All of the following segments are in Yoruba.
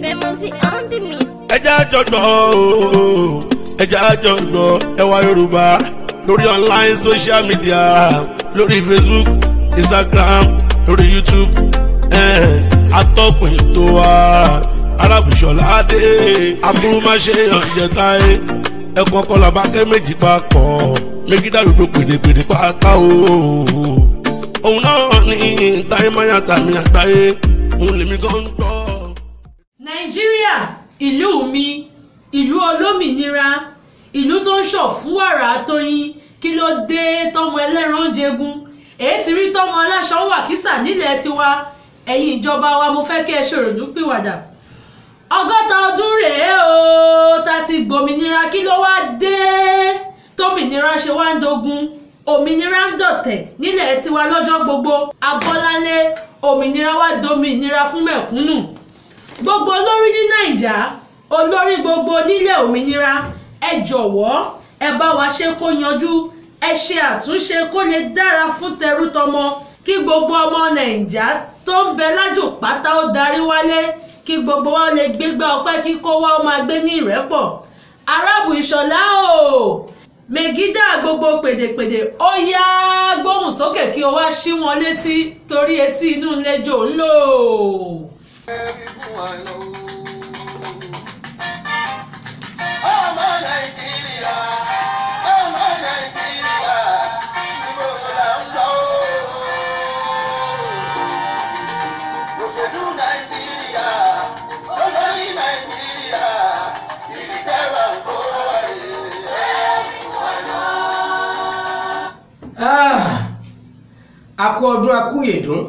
Famous on the mix. Ẹ jẹ́ àjọgbọ́ ooo, ẹ jẹ́ àjọgbọ́ Ẹwà Yorùbá lórí online social media, lórí Facebook, Instagram, lórí YouTube. Atọ́kùn ètò wa Arábùṣọlá Adé aburúmáṣe ọ̀jẹ̀táyé ẹ̀kọ́ kọlà bákẹ́ méjì papọ̀ méjì dàrúgbò pèdèpèdè pátá o. Òun náà ní táyé máyà tàmí àgbáyé òun lèmi gan ń gbọ́. Nàìjíríà, ìlú mi, ìlú olómìnira, ìlú tó ń ṣọ̀ fún wàrà àtọyìn. Kí ló dé tọmọ ẹlẹ́ran jẹgun? Èyí ti rí tọmọ aláṣọ wà kísà nílẹ̀ tiwa. Ẹ̀yin ìjọba wa, mo fẹ́ kí ẹ ṣòrònú pìwàdà. 60 ọdún rèé o tá ti gbòmìnira. Kí ló wá dé tómìnira ṣe wá ń dogun? Òmìnira ń dọ̀tẹ̀ nílẹ̀ tiwa lọ́jọ́ gbogbo. Abọ́lálé, òmìnira wá dominira fún mẹ̀kúnnù. Gbogbo olórí ní Nàìjà, olórí gbogbo nílẹ̀ òmìnira, ẹ jọ̀wọ́ ẹ bá wa ṣe kó yanjú, ẹ ṣe àtúnṣe kó lè dára fún tẹrútọmọ, kí gbogbo ọmọ Nàìjà tó ń bẹ lájò pátá ó darí wálé, kí gbogbo wa lè gbégbá ọpẹ́, kí kó wá ó máa gbé ní ìrẹ́pọ̀. Arábù Ìṣọ̀lá o, Mègídà gbogbo pèdèpèdè, ó yá gbóhùn sókè kí o wá ṣí wọn létí, torí etí inú lẹ́jọ́ ń lò. Ọmọ Nàìjíríà, ọmọ Nàìjíríà, ibo là ń lọ? Òṣèlú Nàìjíríà, olórí Nàìjíríà, ibi tẹ́wà ń kó wá rè é. A kú ọdún, a kú ìyèdún,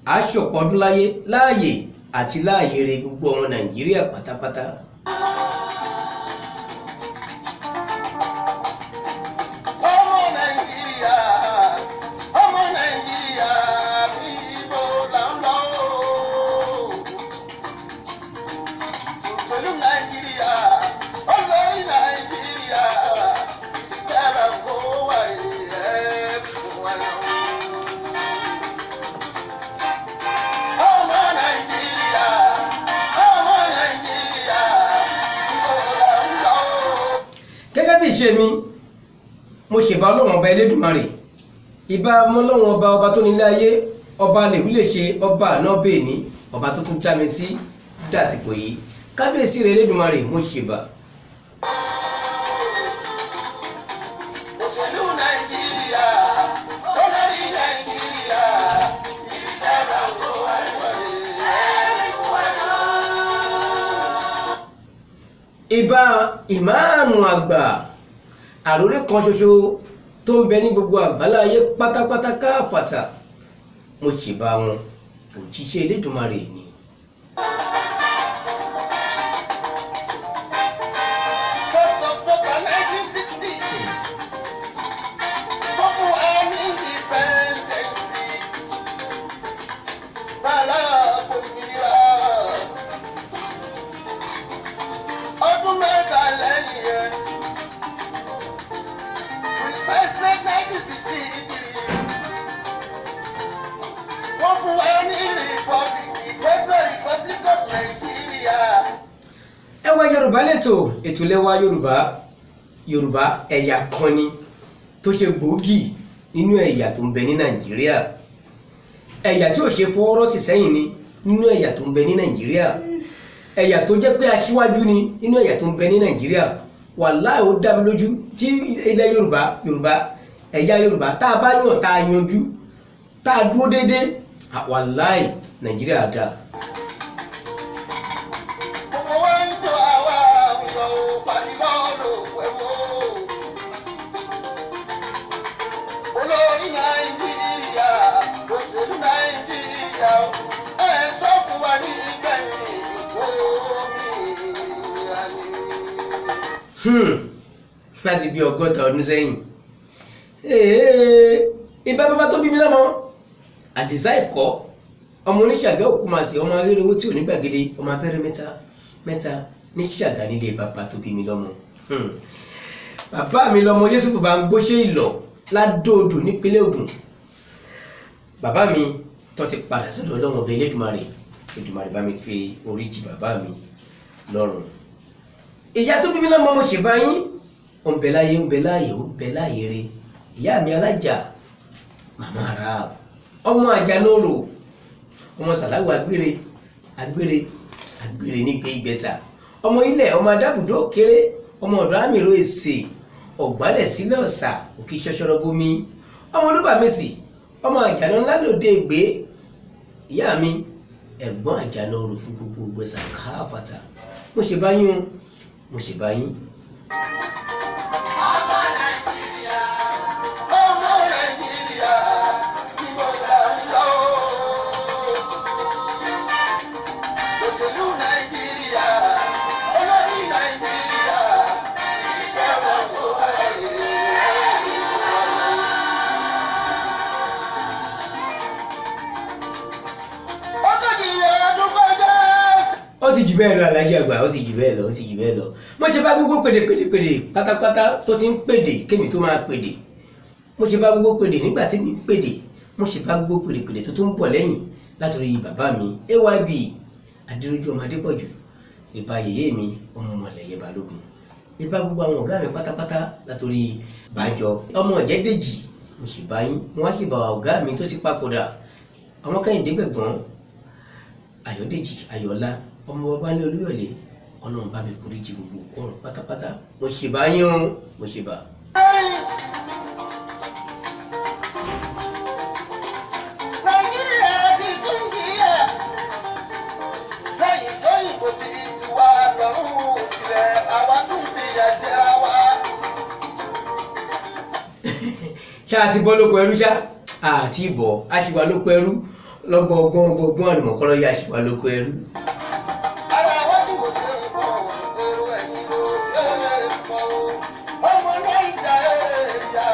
a ṣọ̀pọ̀ ọdún láyé láàyè àti láàyè rẹ gbogbo ọmọ Nàìjíríà pátápátá. Ọmọ Nàìjíríà, ọmọ Nàìjíríà, ibo là ń lọ? Òṣèlú Nàìjíríà, olórí Nàìjíríà, ibi tẹ́wà ń kó wá rè é fún wa lọ. Ọmọ Nàìjíríà, ọmọ Nàìjíríà, ibo là ń lọ? Gẹ́gẹ́ bí ìṣe mi, mo ṣèbá Ọlọ́run ọba Elédùmarè, ìbá ọmọ Ọlọ́run ọba, ọba tó nílé ayé, ọba lèwí lè ṣe, ọba àná bẹ́ẹ̀ ní ọba tó tún já mi sí dàsìkò yìí. Kábíyèsí rẹ̀ Elédùmarè, mo ṣèbà. Òṣèlú Nàìjíríà, olórí Nàìjíríà, ibi tẹ́wà ń kó wá rè é fún wa lọ. Ìbà ìmáàmù àgbà, àròlé kan ṣoṣo tó ń bẹ ní gbogbo àgbálá ayé pátápátá káfàtà, mo ṣèbà wọn, òjíṣẹ́ Elédùmarè ni. 1st October 1960, tó fún wa ní independence, bàlá òmìnira. Ọdún 3 lẹ́yìn ẹ̀, precisely 1963, wọ́n fún wa ní republic, Federal Republic of Nigeria. Ẹwà Yorùbá lẹ́tọ̀, ètò lẹ́wà Yorùbá. Yorùbá ẹ̀yà kan ni tó ṣe gbòógì nínú ẹ̀yà tó ń bẹ ní Nàìjíríà, ẹ̀yà tí ò ṣe fọwọ́rọ́ tì sẹ́yìn ni nínú ẹ̀yà tó ń bẹ ní Nàìjíríà, ẹ̀yà tó jẹ́ pé aṣíwájú ni nínú ẹ̀yà tó ń bẹ ní Nàìjíríà. Wàláhì, ó dá mi lójú tí ilẹ̀ Yorùbá, Yorùbá, ẹ̀yà Yorùbá, tá a bá yàn, tá a yanjú, tá a dúró déédéé, wàláhì, Nàìjíríà dáa. Gbogbo wa ń jọ àwa àwùjọ pàdé bọ́ọ̀lù ẹ̀wọ̀. Olórí Nàìjíríà, òṣèlú Nàìjíríà, ẹ sọ fún wa ní ìgbẹ̀yìn òmìnira ni. Láti bí 60 ọdún sẹ́yìn. Ìbá bàbá tó bí mi lọ́mọ, Àdìsá Ẹ̀kọ́, ọmọ oníṣàgá òkúmasì, ọmọ arére owó tí ò ní gbàgede, ọmọ abẹ́rẹ́ mẹ́ta mẹ́ta ní ṣàgá nílé bàbá tó bí mi lọ́mọ. Bàbá mi lọ́mọ Yéṣùfù bá ń gbóṣe ìlọ̀ ládòodò nípínlẹ̀ Ògùn. Bàbá mi tó ti padà sọ́dọ̀ Ọlọ́run ọba Elédùmarè. Èdùmàrè bá mi fi orí jì bàbá mi lọ́rùn. Ìyá tó bí mi lọ́mọ mo ṣe bá yín, ó ń bẹ láyé, ó ń bẹ láàyè, ó ń bẹ láàyè re. Ìyá mi alájà màmá ara ọmọ àjànóró, ọmọ sàláwù agbére agbére agbére nígbè ìgbẹ́sà, ọmọ ilẹ̀, ọmọ adábùdó kéré, ọmọ ọ̀dọ́ àmìrò èsè ọ̀gbálẹ̀ sílẹ̀ ọ̀sà òkè ṣọṣọrọ bomi, ọmọ olúbàmẹsì, ọmọ àjànà ńlá lòdì ègbé. Ìyá mi ẹ̀gbọ́n àjànóró fún gbogbo ìgbẹ́sà káfàtà, mo ṣe bá yín o, mo ṣe bá yín. Ọmọ Nàìjíríà, ọmọ Nàìjíríà, níbo là ń lọ? Òṣèlú Nàìjíríà, olórí Nàìjíríà, ìjọba kò wáyé. Ogójì ọdún kọjá. Ó ti jù bẹ́ẹ̀ lọ Alhaji Àgbà, ó ti jù bẹ́ẹ̀ lọ, ó ti jù bẹ́ẹ̀ lọ. Mo ṣe bá gbogbo pèdè pèdè pèdè pátápátá tó ti ń pèdè kémi tó máa pèdè. Mo ṣe bá gbogbo pèdè nígbà tí mi ń pèdè. Mo ṣe bá gbogbo pèdè pèdè tó tún ń bọ̀ lẹ́yìn látòrí bàbá mi AYB Adéròjú ọmọ Adépọ̀jù, ìbá yèyé mi ọmọ Mọ̀lẹ́yẹ Balógun, ìbá gbogbo àwọn ọ̀gá mi pátápátá látòrí Bánjọ ọmọ Ọ̀jẹ́dèjì. Mo ṣe bá yín, mo wá ṣe bá ọ̀gá mi tó ti papòdà, ọmọ Kẹ́hìndé Gbẹ̀gbọ́n, Ayọ̀dèjì Ayọ̀ọ́lá, ọmọ Babánlé Olúyọ̀lé. Ọlọ́run bá mi foríjì gbogbo ọ̀run pátápátá. Mo ṣe bá yín o, mo ṣe bá. Nàìjíríà sì tún jìyà lẹ́yìn tó ìbò ti wà lọ́rùn ilẹ̀ àwa tún fìyà jẹra wa. Ṣá a ti bọ́ lóko ẹrú ṣá, àti ìbọ̀ a ṣì wà lóko ẹrú lọ́gbọ̀n ọgbọ́n ọgbọ́n àlùmọ̀kọ́rọ́ yá a ṣì wà lóko ẹrú. Ara wájú kò ṣe é fọ́, èrò ẹ̀yìn kò ṣe é fọ́. Ọmọ Nàìjíríà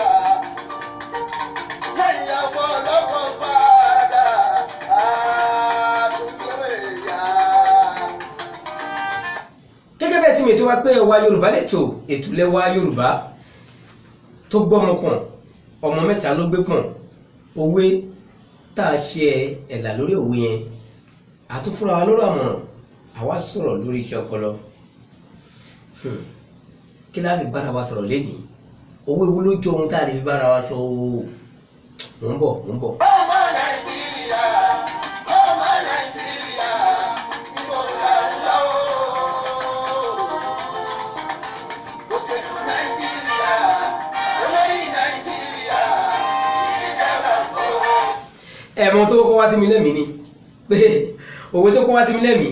lẹ́yìn ọ̀pọ̀lọpọ̀ padà àtúntò ẹ̀yà. Gẹ́gẹ́ bẹ́ẹ̀ tí mi tó wá pé Ẹwà Yorùbá lẹ́tọ̀ ètò lẹ́wà Yorùbá tó gbọ́mọ pọ̀n, ọmọ mẹ́ta ló gbé pọ̀n. Òwe tá a ṣe ẹ̀là lórí òwe yẹn, àtúnfúnra wa lọ́rọ̀ àmọ̀ràn, àwa sọ̀rọ̀ lórí iṣẹ́ ọpọlọ. Kí la fi bára wa sọ̀rọ̀ lénìí? Òwe wo ló jọ ohun tá a lè fi bára wa sọ ooo? Mò ń bọ̀, mò ń bọ̀. Ọmọ Nàìjíríà, ọmọ Nàìjíríà, níbo là ń lọ? Òṣèlú Nàìjíríà, olórí Nàìjíríà, ìjọba kò. Ẹ̀mọ tó kọ́kọ́ wá sí mi lẹ́mìí ni pé òwe tó kọ́kọ́ wá sí mi lẹ́mìí,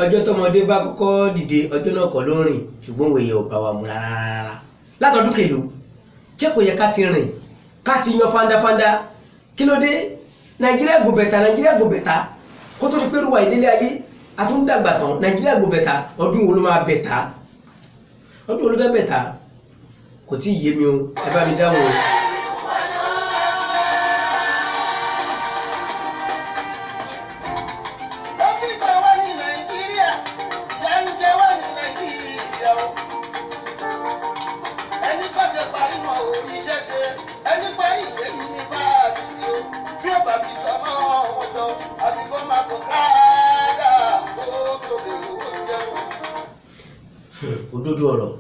ọjọ́ tọmọdé bá kọ́kọ́ dìde ọjọ́ náà kọ́ ló ń rìn, ṣùgbọ́n òwe yẹn ò bá wa mu rárá. Látọdún kèlò ṣé kò yẹ ká ti rìn ká ti yan fandafanda? Kí ló dé? Nàìjíríà go better, Nàìjíríà go better, kó tó di pé ruwa ìdílé ayé a tún dàgbà tán. Nàìjíríà go better, ọdún wo ló máa better? Ọdún wo ló fẹ́ better? Kò tí ì yé mi o, ẹ bá mi dáhùn o. Ó ti gbà wá ní Nàìjíríà, yà ń jẹ wá ní Nàìjíríà o. Ẹni kọ́ ṣe parí mọ́ orí iṣẹ́ ṣe, ẹni parí ìwé yunifásitì o. Bí ó bá fi sọ mọ́ wọn jọ, àfi kó máa kó káàdà kó tó lè rówó jẹun. Òdodo ọ̀rọ̀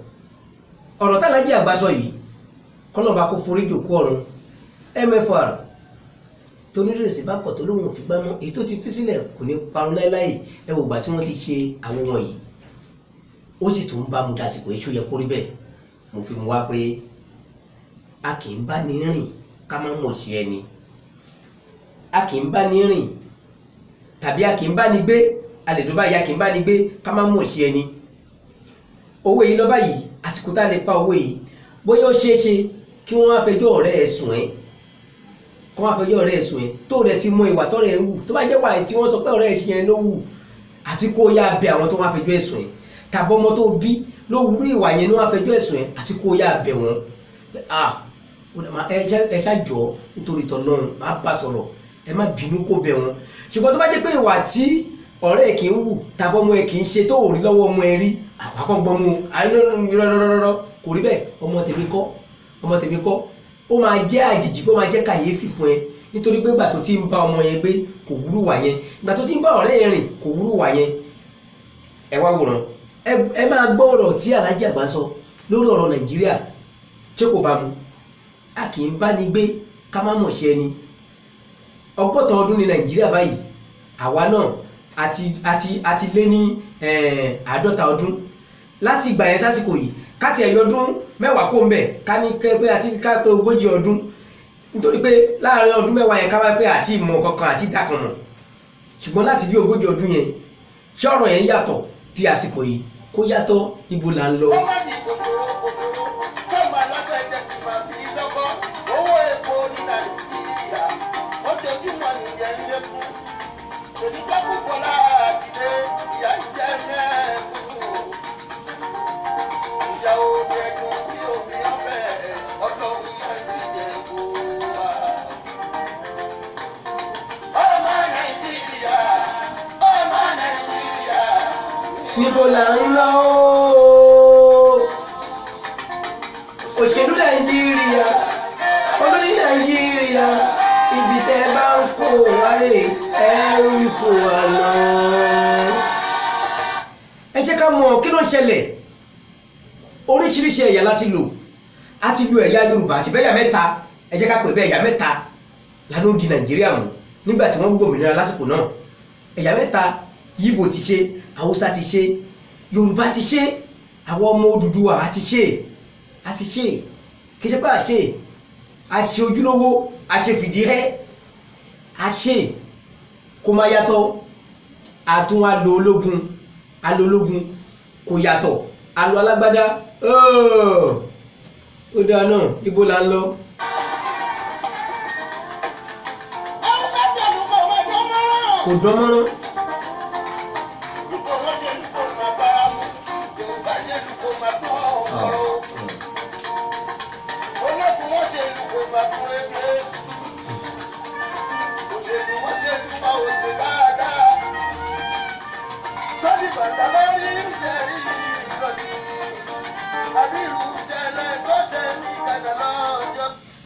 ọ̀rọ̀ t'Alhaji Àgbà sọ yìí, kọ́nà bá kó forí jòkó ọ̀run. MFR tonírèsì bá pọ̀ tó lóun ò fi gbá mọ́, èyí tó ti fi sílẹ̀ kò ní parun láéláé. Ẹ wò gbà tí wọ́n ti ṣe àwọn wọ̀nyí, ó sì tún bá mu dasìkò yìí, ṣó yẹ kó rí bẹ́ẹ̀? Mo fi mu wá pé a kì í bá ní rìn ká má mọ̀ sí ẹni, a kì í bá ní rìn tàbí a kì í bá ní gbé, a lè dó báyìí, a kì í bá ní gbé ká má mọ̀ sí ẹni. Owó yìí lọ́ba yìí, àsìkò tá a lè pa owó yìí, bóyá ó ṣeé ṣe kí wọ́n wá fẹjọ́ ọ̀rẹ́ ẹ̀ sùn ẹ́, kí wọ́n wá fẹjọ́ ọ̀rẹ́ ẹ̀ sùn ẹ́ tó rẹ̀ ti mọ ìwà tọ́rẹ́ ẹ̀ wù, tó bá jẹ́ wà tí wọ́n sọ pé ọ̀rẹ́ ẹ̀ ṣe yẹn ló wù, àfi kó yá bẹ àwọn tó wá fẹjọ́ ẹ̀ sùn ẹ́, tàbí ọmọ tó bí ló wúrú ìwà yẹn ló wá fẹjọ́ ẹ̀ sùn ẹ́, àfi kó yá bẹ wọn. Ah, ẹ ṣá jọ nítorí tọ́lọ́run, máa bá sọ̀rọ̀, ẹ má bínú kó bẹ wọn. Ṣùgbọ́n tó bá jẹ́ pé ìwà tí ọ̀rẹ́ ẹ̀ kì í wù tàbí ọmọ ẹ̀ kì í ṣe tó ò rí lọ́wọ́ ọmọ ẹ rí, àwọn akọ́gbọ́n mu àìlọ́rọ́rọ́rọ́ kò rí bẹ́ẹ̀, ọmọ tèmi kọ́, ọmọ tèmi kọ́, ó máa jẹ́ àjèjì fún, ó máa jẹ́ kàyéfì fún ẹ Nítorí pé ìgbà tó ti ń bá ọmọ yẹn gbé kò wúrú wà yẹn, ìgbà tó ti ń bá ọ̀rẹ́ yẹn rìn kò wúrú wà yẹn. Ẹ wá wòran, ẹ máa gbọ́ ọ̀rọ̀ tí Alhaji Àgbà sọ lórí ọ̀rọ̀ Nàìjíríà tí kò bá mu. A kì í bá ní gbé ká má mọ̀ ṣe ẹni. 60 ọdún ní Nàìjíríà báyìí, àwa náà àti lé ní 50 ọdún láti ìgbà yẹn sásìkò yìí. Káti ẹ̀yọ ọdún 10 kó ń bẹ̀, ká ní pé àti ká pé 40 ọdún, nítorí pé láàrin ọdún 10 yẹn ká bá pé àti ìmọ̀ kankan àti ìdákan mọ̀. Ṣùgbọ́n láti bí 40 ọdún yẹn, ṣé ọ̀rọ̀ yẹn yàtọ̀ di àsìkò yìí? Kó yàtọ̀, ibo là ń lọ. Níbo là ń lọ ooo? Òṣèlú Nàìjíríà, olórí Nàìjíríà, ibi tẹ́ bá ń kó wáré ẹ ń fún wa náà. Ẹ jẹ́ ká mọ̀ kí ló ń ṣẹlẹ̀. Oríṣiríṣi ẹ̀yà láti lò. A ti lo ẹ̀yà Yorùbá, ṣùgbọ́n ẹ̀yà mẹ́ta, ẹ jẹ́ ká pè bẹ́ẹ̀, ẹ̀yà mẹ́ta lánàá di Nàìjíríà mú nígbà tí wọ́n gbòmìnira lásìkò náà. Ẹ̀yà mẹ́ta, Yíbò ti ṣe, Haúsá ti ṣe, Yorùbá ti ṣe, àwọn ọmọ Odùduwà àti ṣe, àti ṣe, kì í ṣe pé a ṣe, a ṣe ojúlówó, a ṣe fìdíhẹ́, a ṣe kó má yàtọ̀. A tún wá lo ológun, a lo ológun kò yàtọ̀, a lo alágbádá. Ó dáa náà, ibo là ń lọ. Kò dán mọ́rán.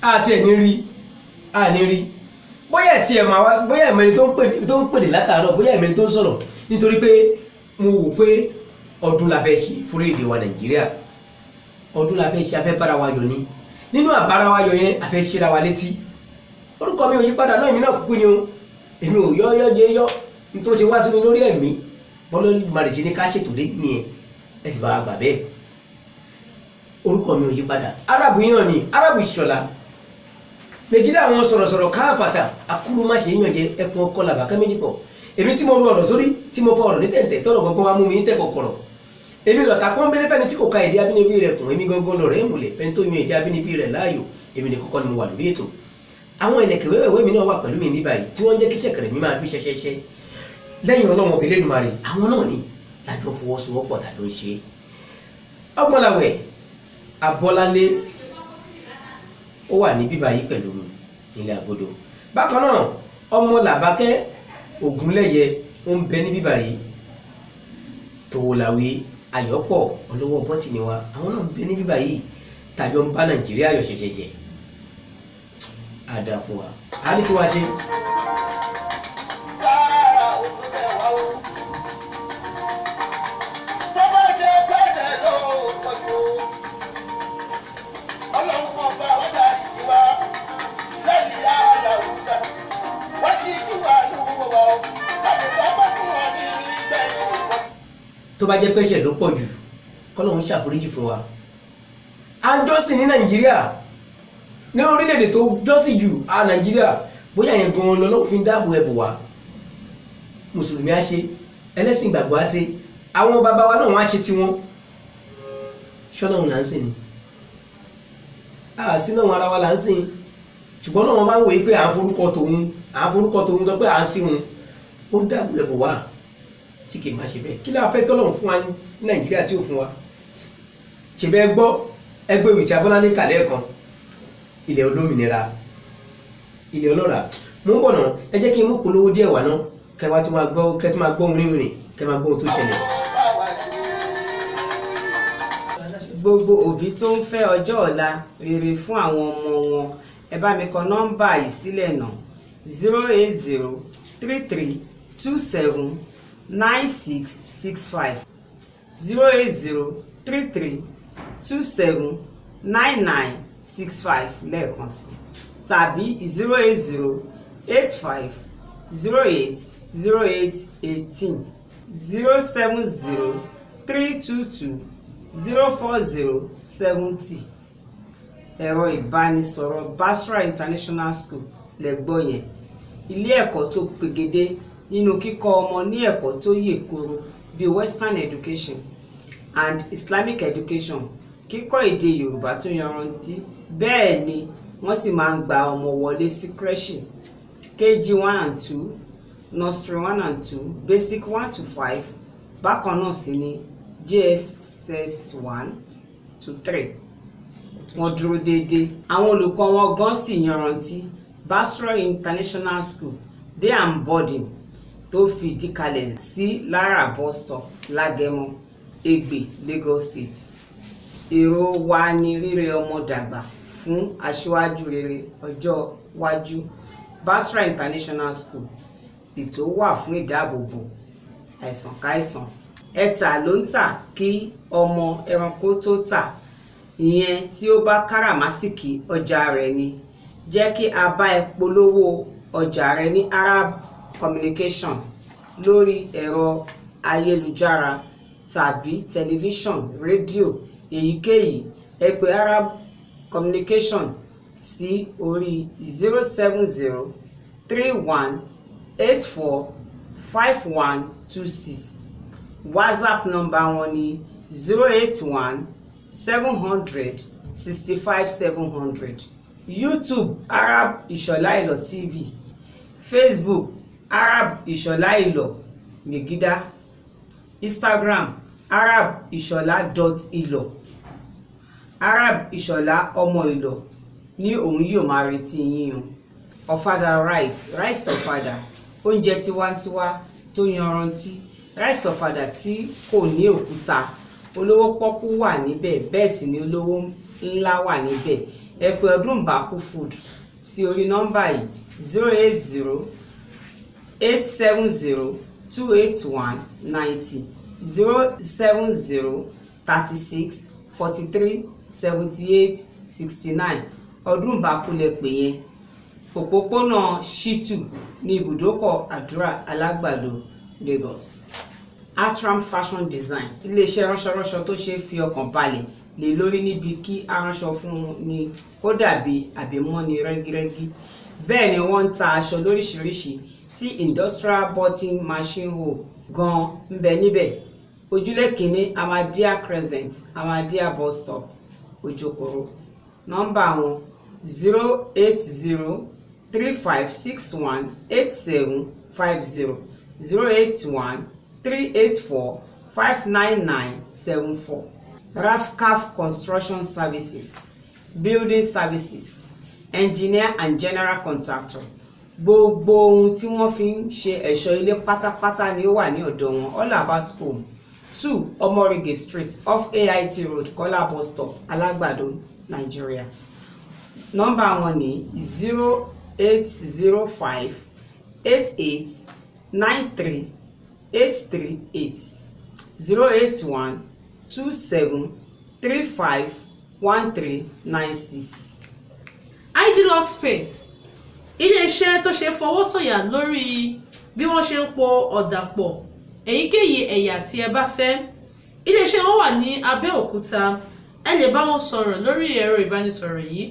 Àti ẹ̀ ní rí, a ní rí bóyá ẹ̀ tiẹ̀ máa wá, bóyá ẹ̀mẹ́ni tó ń pèdè látàárọ̀, bóyá ẹ̀mẹ́ni tó ń sọ̀rọ̀, nítorí pé mo wò pé ọdún la fẹ́ ṣe fún orílẹ̀-èdè wa Nàìjíríà. Ọdún la fẹ́ ṣe, a fẹ́ bára wa yọ̀ ni. Nínú àbára wa yọ̀ yẹn, a fẹ́ ṣera wa létí. Orúkọ mi ò yí padà náà, èmi náà kúkú ni o, èmi ò yọ́ yọ́ jẹ́ yọ́ nítorí ṣe wá sí mi lórí ẹ̀mí bọ́lá Olódùmarè ṣe ní ká ṣètò lé nìyẹn, ẹ sì bá wa gbà bẹ́ẹ̀. Orúkọ mi ò yí padà, Arabu yìí náà ni Arabu Ìṣọ̀lá. Nàìjíríà àwọn sọ̀rọ̀sọ̀rọ̀ káfàtà akúrú má ṣe yànjẹ ẹkùn ọkọ làbàkẹ́ méjì pọ̀. Èmi tí mo ru ọ̀rọ̀ sórí, tí mo fọ ọ̀rọ̀ ní tẹ̀ǹtẹ̀, tọ́rọ̀ gangan wá mú mi ní tẹ̀kọ̀kọ̀rọ̀. Èmi lọ̀tà pọ́nbélé fẹ́ni tí kò ka èdè abínibí rẹ̀ kùn, èmi gangan lọ̀rẹ́ ìmùlẹ̀ fẹ́ni tó yan èdè abínibí rẹ̀ láàyò. Èmi ní kọ́kọ́ ni mo wà lórí ètò. Àwọn ìlẹ̀kẹ̀ wẹ́wẹ́wẹ́ mi náà wà pẹ̀lú mi ní báyìí tí wọ́n ń jẹ́ kí ṣẹ̀kẹ̀rẹ̀ mi máa dún ṣẹṣẹṣẹ. Lẹ́yìn Ọlọ́run ọbẹ̀ Elédùmarè, àwọn náà ni lájọ fọwọ́sowọ́pọ̀ tàbí ń ṣe. Ọgbọ́nlàwẹ̀ Abọ́láńlé ó wà ní bíbá yìí pẹ̀lú mi nílẹ̀ àgbọ̀dọ̀. Bákan náà ọmọ Làbákẹ́ Ògúnlẹ̀yẹ ó ń bẹ ní bíbá yìí. Tòwòlàwé Ayọ̀pọ̀ ọlọ́wọ́ bọ́tìnì wa, àwọn náà ń bẹ ní bíbá yìí tàjọ ń bá Nàìjíríà yọ̀ ṣẹ̀ṣẹ̀ṣẹ̀. Àdá fún wa, a ní tí wàá ṣe. Tó bá jẹ́ pẹ́ṣẹ̀ ló pọ̀ jù, k'Ọlọ́run ṣàforíjì fún wa. A ń jọ́sìn ní Nàìjíríà, ní orílẹ̀-èdè tó jọ́sìn jù a Nàìjíríà, bóyá yẹn gan-an lọ́lọ́run fi ń dáàbò ẹ̀bù wa. Mùsùlùmí á ṣe, ẹlẹ́sìn ìgbàgbọ́ á ṣe, àwọn bàbá wa náà wọ́n á ṣe tiwọn. Ṣọ́lọ́run là ń sìn ni, a sì náà ara wa là ń sìn. Ṣùgbọ́n náà wọ́n bá ń wòye pé à ń forúkọ tòun, à ń forúkọ tòun tó pé à ń sìn òun, ó ń dáàbò ẹ̀bù wa. Tí kì í máa ṣe bẹ́ẹ̀, kí láà fẹ́ kí Ọlọ́run fún wa ní Nàìjíríà tí ó fún wa? Ṣe bẹ́ẹ̀ gbọ́ ẹgbẹ́ ìwé tí Abọ́láńlé kàlẹ́ kan, ilẹ̀ olómìnira, ilẹ̀ ọlọ́ràá. Mo ń bọ̀ náà, ẹ jẹ́ kí n mú polówó díẹ̀ wá náà, kẹ́ wá tó máa gbọ́, kẹ́ tó máa gbọ́ orin rìn, kẹ́ máa gbọ́ ohun tó ṣẹlẹ̀. Gbogbo òbí tó ń fẹ́ ọjọ́ ọ̀la rere fún àwọn ọmọ wọn, ẹ bá mi kọ nọ́mbà yìí sílẹ̀ náà: 08033279665, 08033279965 lẹ́ẹ̀kan sí, tàbí 08085080818, 07032204070. Ẹ̀rọ ìbánisọ̀rọ̀ Basra International School lẹ́gbọ́ yẹn, ilé ẹ̀kọ́ tó pegedé nínú kíkọ́ ọmọ ní ẹ̀kọ́ tó yè koro bíi Western education and Islamic education, kíkọ́ èdè Yorùbá tó yanrantí. Bẹ́ẹ̀ ni wọ́n sì máa ń gba ọmọ wọlé sí crèche, KG 1 and 2, nursery 1 and 2, basic 1 to 5, bákan náà sì ni JSS 1 to 3. Wọ́n dúró déédéé, àwọn olùkọ́ wọn gan sì yanrantí. Basra International School, day and boarding, tó fìdí kalẹ̀ sí Lara bus stop, Lágẹ̀mọ, Ègbè, Lagos State. Èrò wa ni rírẹ ọmọ dàgbà fún aṣíwájú rere ọjọ́ iwájú. Basra International School, ètò wà fún ìdáàbòbò àìsàn káìsàn. Ẹ̀tà ló ń tà kí ọmọ ẹranko tó tà, ìyẹn tí ó bá káràmásìkì ọjà rẹ̀ ni. Jẹ́ kí a bá ẹ polówó ọjà rẹ ní Arab Communication lórí ẹ̀rọ ayélujára tàbí tẹlifíṣọ̀n, rédíò, èyíkéyìí. Ẹ pè Arab Communication sí orí 07031845126. WhatsApp nọ́mbà wọn ní 08170065700. YouTube Arab Ìṣọ̀lá Ìlọ̀ TV, Facebook Arab Ìṣọ̀lá Ìlọ̀ Megida, Instagram Arab Ìṣọ̀lá dot ìlọ̀. Arab Ìṣọ̀lá ọmọ Ìlọ̀ ní òun yóò máa retí yín o. Ọ̀fadà rice, rice ọ̀fadà, oúnjẹ tiwantiwa tó yanrantí, rice ọ̀fadà tí kò ní òkúta, olówó pọ́kú wà níbẹ̀, bẹ́ẹ̀ sì ni olówó ńlá wà níbẹ̀. Ẹ pè Ọdúnbàkú Food sí orí nọ́mbà yìí 08087028190, 07036437869. Ọdúnbàkú lẹ pè yẹn. Òpópónà Shitu ní ibùdókọ̀ Àdúrà Alágbàdo, Lagos. Atram Fashion Design, iléeṣẹ́ ránṣọránṣọ tó ṣe é fi ọkàn balẹ̀ lé lórí níbi kí aránṣọ fún ni kó dàbí àbímọ́ni rẹ́gírẹ́gí. Bẹ́ẹ̀ ni wọ́n ń ta aṣọ lóríṣiríṣi tí industrial button machine hole gan ń bẹ níbẹ̀. Ojúlé kìíní, Amadia Crescent, Amadia bus stop, Ojokoro. Nọ́mbà wọn 08035618750, 08138459974. Rafcaf Construction Services, Building Services, Engineer and General Contractor. Gbogbo ohun tí wọ́n fi ń ṣe ẹ̀ṣọ́ ilé pátápátá ni ó wà ní ọ̀dọ̀ wọn. All About Home, 2 Omorige Street, off AIT Road, Kola bus stop, Alágbàdo, Nigeria. Nọ́mbà wọn ní 08058893838, 08127351396. Idlux Paint, iléeṣẹ́ tó ṣe fọwọ́sọ̀yà lórí bí wọ́n ṣe ń po ọ̀dà pọ̀ èyíkéyìí ẹ̀yà tí ẹ bá fẹ́. Iléeṣẹ́ wọn wà ní Abẹ́òkúta. Ẹ lè bá wọn sọ̀rọ̀ lórí ẹ̀rọ ìbánisọ̀rọ̀ yìí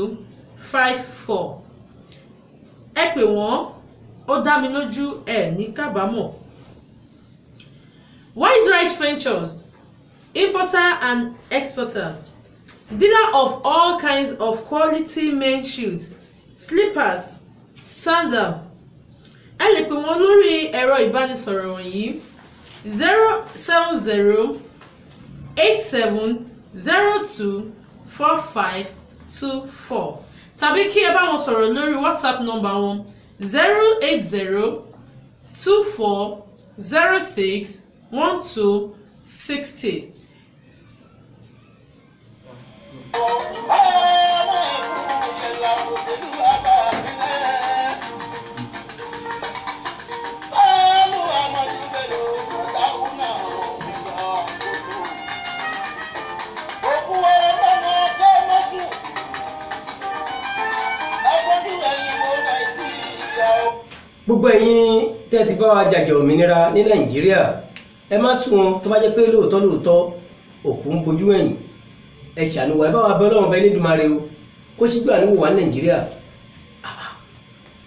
08062596254. Ẹ pè wọ́n, ó dá mi lójú ẹ ní kábàámọ̀. Wise Right Ventures, importer and exporter, dealer of all kinds of quality men's shoes, slippers, sandal. Ẹ lè pè wọ́n lórí ẹ̀rọ ìbánisọ̀rọ̀ wọ̀nyí 07087024524, tàbí kí ẹ bá wọn sọ̀rọ̀ lórí WhatsApp nọ́mbà wọn 08024061260. Gbogbo ẹ̀yin tẹ́ ti bá wa jàjà òmìnira ní Nàìjíríà, ẹ má sùn wọn. Tó bá jẹ́ pé lóòótọ́ lóòótọ́ òkú ń bojú ẹ̀yìn, ẹ ṣàánú wa, ẹ bá wa bẹ Ọlọ́run bẹ Elédùmarè o, kó síjú àánú wò wá ní Nàìjíríà.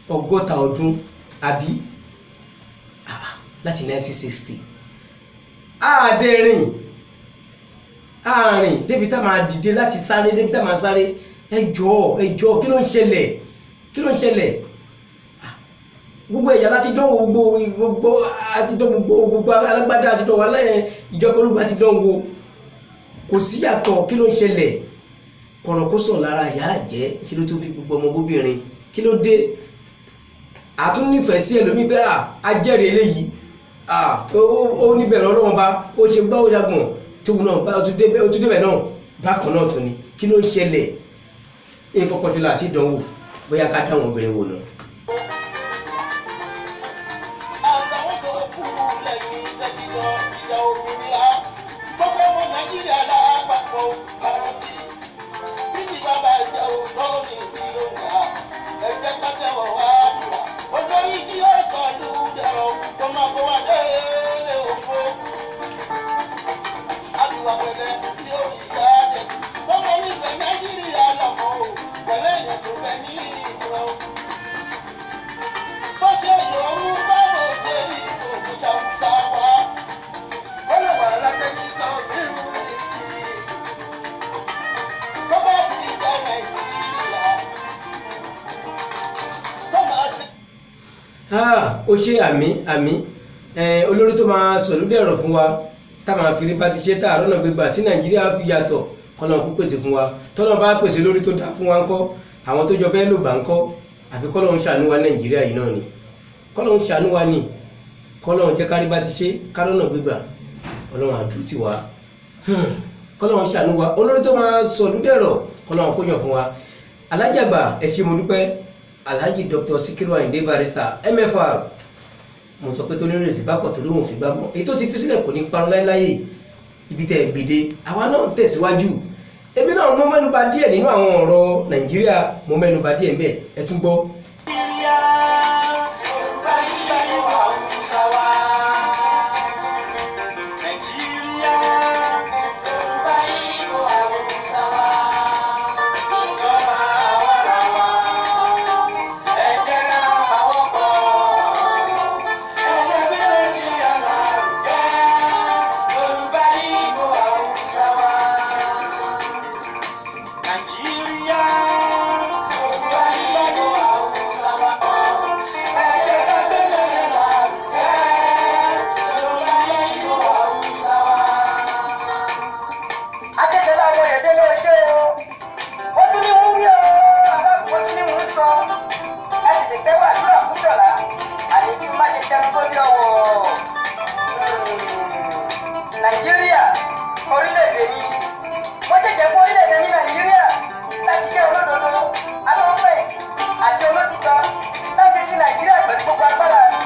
60 ọdún àbí láti 1960 àádẹ́rìn àárín débi tá máa dìde láti sáré, débi tá máa sáré. Ẹ jọ̀ọ́, ẹ jọ̀ọ́, kí ló ń ṣẹlẹ̀? Kí ló ń ṣẹlẹ̀? Gbogbo ẹ̀yà láti dánwò, gbogbo àti dán, gbogbo alágbádá àti dánwò, aláyẹ ìjọba ológun àti dánwò, kò sí yàtọ̀. Kí ló ń ṣẹlẹ̀? Kọ̀rọ̀kọ́sọ̀ lára ìyá àjẹ́, kí ló tó fi gbogbo ọmọbóbìnrin? Kí ló dé? Àtún nífẹ̀ẹ́ sí ẹlòmíì pé ajẹ́rìí eléyìí, ó níbẹ̀rẹ̀ Ọlọ́run bá ó ṣe gbá ó jagbọ̀n tóun náà ó tún débẹ̀ náà bákan náà tún ni. Kí ló ń ṣẹlẹ̀? Nǹkan kan tó la àti ìdánwò, bóyá ká dáwọn obìnrin wò náà. Ó ṣe àmì àmì olórí tó máa sọ̀rọ̀ dẹ̀rọ̀ fún wa, tá máa fi rí bá ti ṣe tààrọ̀ náà gbégbà tí Nàìjíríà fi yàtọ̀, kọ́nà kú pèsè fún wa. Tọ́nà bá pèsè lórí tó dáa fún wa ńkọ́, àwọn tó jọ fẹ́ lò bá ńkọ́? Àfi kọ́lọ́hun ṣàánú wa Nàìjíríà yìí náà ni, kọ́lọ́hun ṣàánú wa ni, kọ́lọ́hun jẹ́ kárí bá ti ṣe kárọ̀ náà gbégbà, Ọlọ́run àdúró tì wá, kọ́lọ́hun ṣàánú wa. Olórí tó máa sọ̀rọ̀ dẹ̀rọ̀ kọ́lọ́hun kó yàn fún wa. Alájàgbà, ẹ ṣé mo dúpẹ́. Alhaji Dr. Sikiru Ayinde Barrister MFR, mo sọ pé tó ní rèsì bá kọ̀ tó lóun fi gbá mọ́, èyí tó ti fi sílẹ̀ kò ní parun láéláé. Ibi tẹ́ ẹ gbèdé, àwa náà tẹ̀síwájú. Èmi náà mo mẹ́nuba díẹ̀ nínú àwọn ọ̀rọ̀ Nàìjíríà, mo mẹ́nuba díẹ̀ ńbẹ̀, ẹ tún gbọ́. Nàìjíríà orílẹ̀-èdè mi, wọ́n jẹ́jẹ́ fún orílẹ̀-èdè mi Nàìjíríà láti jẹ́ olódodo, alọ́fẹ̀yìntì àti olótìtọ́, láti sin Nàìjíríà pẹ̀lú gbogbo agbára mi,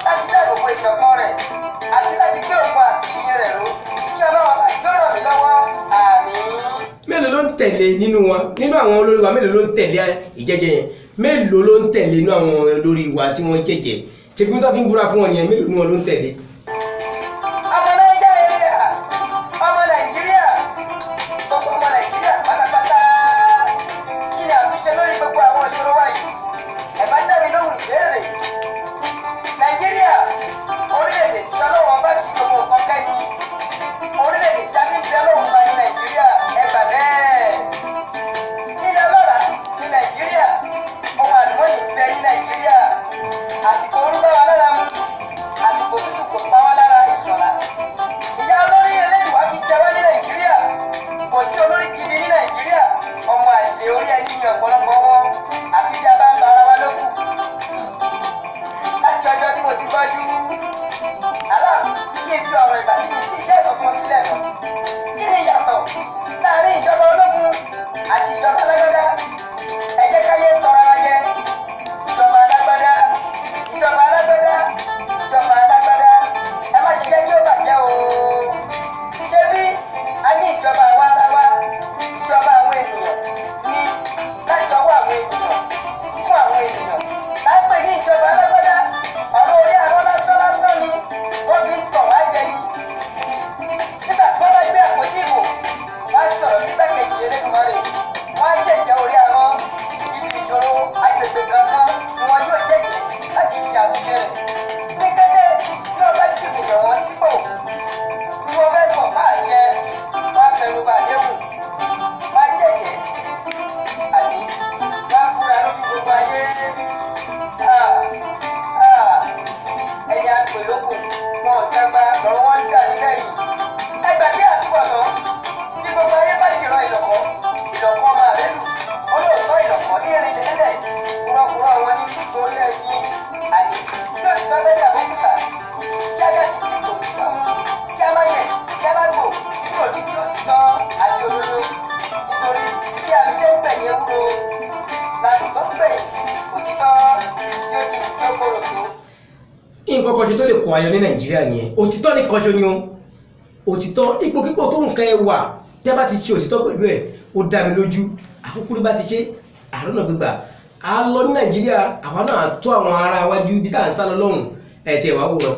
láti dáàbò bo ìṣọ̀kan rẹ̀ àti láti gbé ògo àti ìyìn rẹ̀ ró, kí Ọlọ́run bá kí ó ràn mí lọ́wọ́, àmín. Mélòó ló ń tẹ̀lé nínú wọn, nínú àwọn olórí wa? Mélòó ló ń tẹ̀lé ìjẹ́jẹ́ yẹn? Mélòó ló ń tẹ̀lé nínú àwọn olórí wa tí wọ́n jẹ́jẹ́? Ṣèbí wọ́n fi ń búra fún wọn nìyẹn? Mélòó ni wọn ló ń tẹ̀lé? Àsìkò ooru bá wa lára mu, àsìkò tútù kò pa wá lára ìṣọ̀lá. Ìyá olórí eléyìí fi jẹ wá ní Nàìjíríà. Kò sí olórí gidi ní Nàìjíríà. Ọmọ àlè orí ẹni ní ọ̀pọ̀lọpọ̀ wọn, àfi bí a bá ń ba ara wa lókù. Láti ọjọ́ tí mo ti gbọ́jú, àlá kí n fi ọ̀rọ̀ ìgbà tí mi ti jẹ́ ìkọ̀kan sílẹ̀ lọ. Kí ni ìyàtọ̀ láàárín ìjọba ológun àti ìjọba alágbádá. Ẹ jẹ́ ká yé tọra wa jẹ. Ìjọba alágbádá, ìjọba alágbádá, ìjọba alágbádá, ẹ má ṣe jẹ́ kí ó bàjẹ́ o. Ṣé bí a ní ìjọba àwa ara wa, ìjọba àwọn ènìyàn ní láti ọwọ́ àwọn ènìyàn fún àwọn ènìyàn. Láìpẹ́ ní ìjọba alágbádá, ọ̀rọ̀ orí arọ́ lásán lásán ni wọ́n fi ń tọ̀ wá jẹ ni. Nígbà tí wọ́n bá gbé àpótí ìbò, wọ́n á sọ̀rọ̀ ní gbàkejì Elédùmarè, wọ́n á jẹ̀jẹ̀ orí arọ́. Ibi ìṣòro agbègbè kankan ni wọn yóò jẹ̀jẹ̀ láti ṣe àtúnṣe rẹ̀. Ní kété tí wọ́n bá dìbò yàn wọ́n sípò, tí wọ́n fẹ́ pọ̀ bá àṣẹ, wọ́n á tẹnu bá àdéhùn, wọ́n á jẹ̀jẹ̀, àní wọ́n á búra lójú gbogbo ayé. Ẹni àpèlókun wọn ò dàgbà lọ́wọ́ wọn ń dà nílẹ̀ yìí. Ẹ gbàgbé àtúbọ̀tán bí gbogbo ayé bá dìran ìlọ̀kọ́, ìlọ̀kọ́ ọmọ rẹ̀ lù. Olóòótọ́ ìlọ̀kọ́ ní irin lélẹ̀, kúrọ́kúrọ́ wọn ní gorí ẹṣin. Àní bí òtítọ́ bẹ́ẹ̀ dà bókúta, kí á ti dìbò òtítọ́ mú, kí á má yẹ̀, kí á má gbò kúrò níbi òtítọ́ àti òdodo. Nítorí bí àlùjẹ́ ń gbẹ̀yìn ewúro, làlùtọ́ ń gbẹ̀yìn òtítọ́ yóò ti wù kí ó korò tó. Nǹkan kan ṣe tó lè kó ayọ̀ ní Nàìjíríà nìyẹn. Òtítọ́ nìkan ṣo ni o. Òtítọ́, ipòkípò tó nǹkan ẹ wà, tẹ́ bá ti ṣe òtítọ́ pẹ̀lú ẹ̀, ó dá mi lójú. Àkókò bá ti ṣe àrọ́nà gbígbà a lọ ní Nàìjíríà, àwa náà tó àwọn ará wájú ibi tá à ń sá lọ lọ́hùn. Ẹ̀ tiẹ̀ wá wòran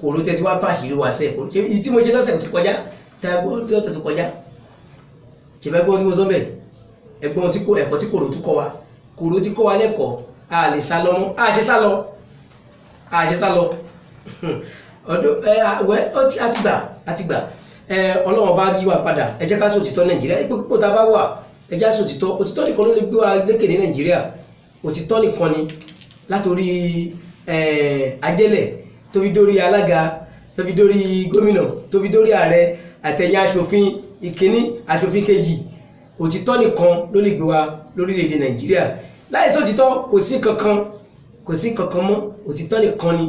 kòró tẹ́ tí wá tó àṣírí wa sẹ́ẹ̀ kòró èyí tí mo ṣe lọ́sẹ̀ tó kọjá, tẹ́ ẹ gbọ́ lọ́sẹ̀ tó kọjá, ṣẹ̀fẹ̀ gbọ́n tí mo sọ bẹ́ẹ̀, ẹ̀gbọ́n tí kò ẹ̀kọ́ tí kòró tún kọ́ wa, kòró tí kọ́ wa lẹ́kọ̀ọ́. A lè sá lọ mọ́, a ṣe sá lọ, a ṣe sá lọ ọdún ẹ wẹ a ti gbà, a ti gbà. Ẹ Ọlọ́run bá yí wa padà. Ẹ jẹ́ ká sọ òtítọ́ Nàìjíríà, ipò tá a bá wà, ẹ jẹ́ ká sọ òtítọ́. Òtítọ́ nìkan ló lè gbé wa lékè ní Nàìjíríà. Òtítọ́ nìkan ni, látòrí ajẹ́lẹ̀ tó fi dórí alága, tó fi dórí gómìnà, tó fi dórí ààrẹ, àtẹ̀yìn aṣòfin ìkíní, aṣòfin kejì. Òtítọ́ nìkan ló lè gbé wa lórílẹ̀‐èdè Nàìjíríà. Láìsí òtítọ́ kò sí kankan, kò sí kankan mọ́. Òtítọ́ nìkan ni,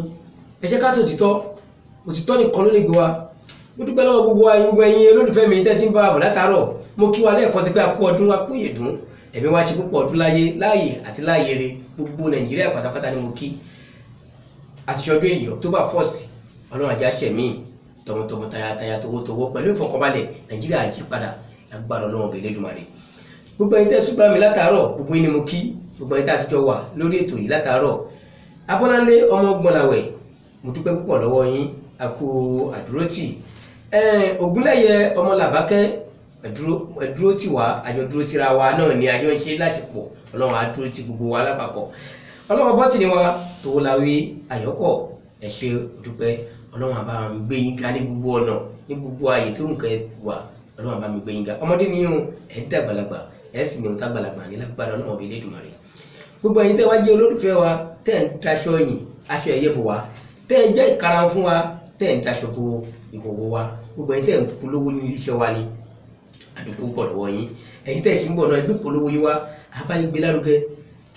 ẹ jẹ́ ká sọ òtítọ́. Òtítọ́ nìkan ló lè gbé wa. Mo dúpẹ́ lọ́wọ́ gbogbo wa, gbogbo ẹ̀yin olólùfẹ́ mi tẹ́ ti ń bá wa bọ̀ látàárọ̀. Mo kí wa lẹ́ẹ̀kan sí pé a kú ọdún, a kú ìyèdún, ẹ̀mí wa ṣe púpọ̀ ọdún láyé, láàyè àti láàyè re. Gbogbo Nàìjíríà pátápátá ni mo kí. Àti ṣọdún èyí October 1st, Ọlọ́run àjá ṣẹ̀mí tọmọtọmọ, tayataya, towótowó, pẹ̀lú ìfọ̀kànbalẹ̀. Nàìjíríà yí padà lágbára Ọlọ́run ọbẹ̀ Elédùmarè. Gbogbo ẹ̀yin tẹ́ ṣùgbọ́n mi látàárọ̀, gbogbo yín ni mo kí. Gbogbo ẹ̀yin tẹ́ àtijọ́ wà lórí ètò yìí látàárọ̀, Abọ́láńlé ọmọ Gbọ́nlàwẹ̀, mo dúpẹ́ púpọ̀ lọ́wọ́ yín, a kú àdúrótì. Ògúnlẹ̀yẹ ọmọ Làbákẹ́, ẹ̀dúró tì wá, àjọ dúró tira wa náà ni àjọ ń ṣe láṣepọ̀. Ọlọ́run á dúró tì gbogbo wa lápapọ̀. Ọlọ́run bọ́tì ni wa Towólawí Àyọ́kọ̀, ẹ ṣé dúpẹ́. Ọlọ́run á bá mi gbé yín ga ní gbogbo ọ̀nà, ní gbogbo ààyè tó nǹkan ẹ wà. Ọlọ́run á bá mi gbé yín ga. Ọmọdé ni yín, ẹ dàgbàlagbà, ẹ sì ní ohun tágbàlagbà ní lágbára Ọlọ́run ọbẹ̀ Elédùmarè. Gbogbo ẹ̀yin tẹ́ wá jẹ́ olólùfẹ́ wa, tẹ́ ń daṣọ yìn, aṣọ ẹ̀yẹ bò wá, tẹ́ ń jẹ́ ìkarahun fún wa, tẹ́ ń daṣọ bo ìhòòhò wa, gbogbo ẹ̀yin tẹ́ ń polówó ní iléeṣẹ́ wa ni, àdúgbò pọ̀ lọ́wọ́ yín. Ẹ̀yin tẹ́ ṣì ń bọ̀ náà, ẹgbẹ́ polówó yín wá, àbáyé gbé lárugẹ.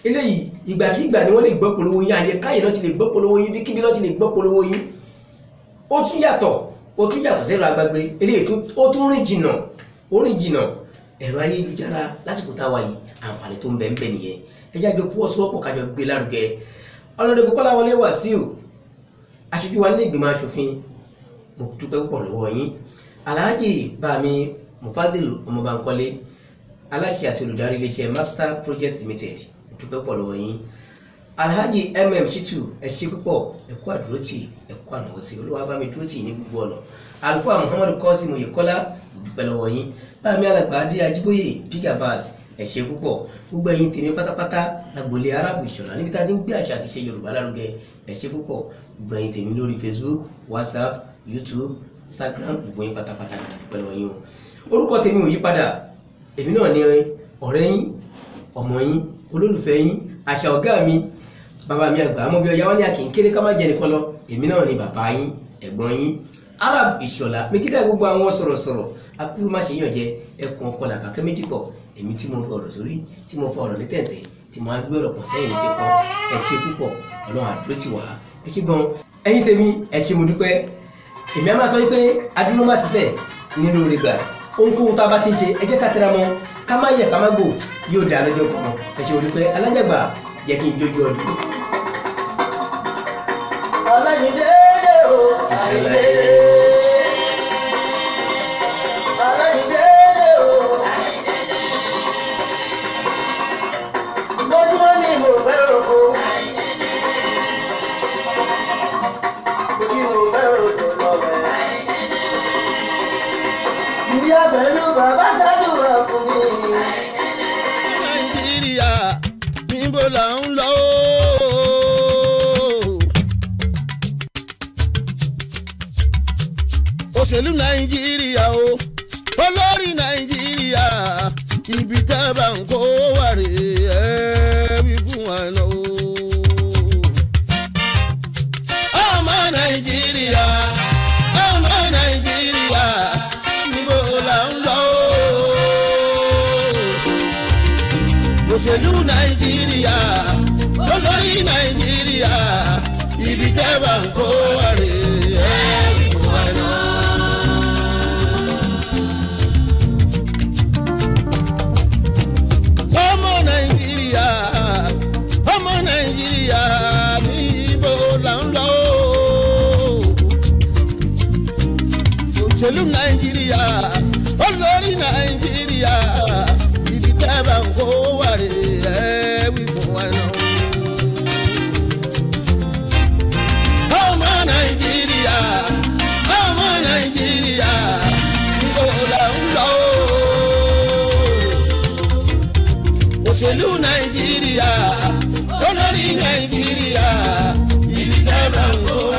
Eléyìí ìgbàkigbà ni wọ́n lè gbọ́ polówó yín, àyè káyè náà ti lè gbọ́ polówó yín, bíkíbi náà ti lè gbọ́ polówó yín. Ó tún yàtọ̀, ó tún yàtọ̀ sẹ́rọ agbágbé eléyìí tó ó tún rìn jìnnà, ó rìn jìnnà. Ẹ̀rọ ayélujára lásìkò tá a wà yìí, àǹfààní tó ń bẹ ń bẹ nìyẹn. Ẹ jẹ́ àjọ fọwọ́sowọ́pọ̀ kájọ gbé lárugẹ. Ọlọ́dẹ Kọ́láwọlé Wàsíù, aṣojú wa nílé ìgbìmọ̀ aṣòfin, mo dúpẹ́ púpọ̀ lọ́wọ́ yín. Alhaji Bami Mufadil Ọmọbankọ́lé, aláṣẹ àti olùdarí iléeṣẹ́ Mapstar Project Limited, mo dúpẹ́ púpọ̀ lọ́wọ́ yín. Alhaji Shitu, ẹ ṣé púpọ̀, ẹ kú àdúrótì, ẹ kú ànáwọ́sí, Olúwa bá mi dúrótì ní gbogbo ọ̀nà. Àlùfáà Muhammadu Kọ́sìm Oyèkọ́lá, mo dúpẹ́ lọ́wọ́ yín. Bámi Alàgbà Adé Ajíbóyè Big Abbas, ẹ ṣé púpọ̀. Gbogbo ẹ̀yin tèmi pátápátá lágboolé Arábù Ìṣọ̀lá níbi tá a ti ń gbé àṣà àti ìṣe Yorùbá lárugẹ, ẹ ṣé púpọ̀. Gbogbo ẹ̀yin tèmi lórí Facebook, WhatsApp, YouTube, Instagram, gbogbo yín pátápátá mo dúpẹ́ lọ́wọ́ yín o. Orúkọ tèmi ò yí padà, èmi náà ni ọ̀rẹ́ yín, ọmọ yín, olólùfẹ́ yín, àṣà ọ̀gá mi, bàbá mi àgbà àmọ́ bí ọya wọn ní a kì í kéré ká má jẹ nìkan lọ. Èmi náà ni bàbá yín, ẹ̀gbọ́n yín, Arab Ìṣọ̀lá. Mi kí dá gbogbo àwọn sọ̀rọ̀sọ̀rọ̀ akúrú má ṣe yàn jẹ, ẹkùn ọkọ làbákẹ́ méjì pọ̀. Èmi tí mo rọ ọ̀rọ̀ sórí, tí mo fa ọ̀rọ̀ ní tẹ̀ǹtẹ̀, tí mo á gbé ọ̀rọ̀ pọ̀ sẹ́yìn ní tẹ́kọ̀. Ẹ ṣé púpọ̀, Ọlọ́run àdúró tì wá. Ẹ ṣé gan. Ẹ̀yin tèmi, ẹ ṣé mo dúpẹ́. Èmi á máa sọ pé adúró má ṣiṣẹ́ nínú rẹ̀ gbà. Ohunkóhun tá a bá ti ń ṣe, ẹ jẹ́ ká tẹra mọ́. Ká má yẹ ká má gbò, yóò dá lọ́jọ́ kan. Ẹ ṣe olùpẹ́ alájàgbà, jẹ́ kí n jójú ọdún. Aláìdédé o, àìdédé. Aláìdédé o. Lójúmọ́ ni mo fẹ́ roko. Ojú mo fẹ́ roko lọ́wẹ́. Ìyá pẹ̀lú bàbá ṣàdúrà fún mi. Nàìjíríà, níbo là ń lọ? Òṣèlú Nàìjíríà o, olórí Nàìjíríà, ibi tá a bá ń kó wà rè é wí fún wa lọ. Ọmọ Nàìjíríà, ọmọ Nàìjíríà, níbo là ń lọ? Òṣèlú Nàìjíríà, olórí Nàìjíríà, ibi tẹ́ bá ń kó wà rè é wí fún wa náà. Ọmọ Nàìjíríà, ọmọ Nàìjíríà, níbo là ń lọ? Òṣèlú Nàìjíríà, olórí Nàìjíríà, ibi tẹ́ bá ń kó wà rè é wí fún wa náà. Ọmọ Nàìjíríà, ọmọ Nàìjíríà, níbo là ń lọ? Òṣèlú Nàìjíríà, olórí Nàìjíríà, ibi tẹ́ bá ń kó wà.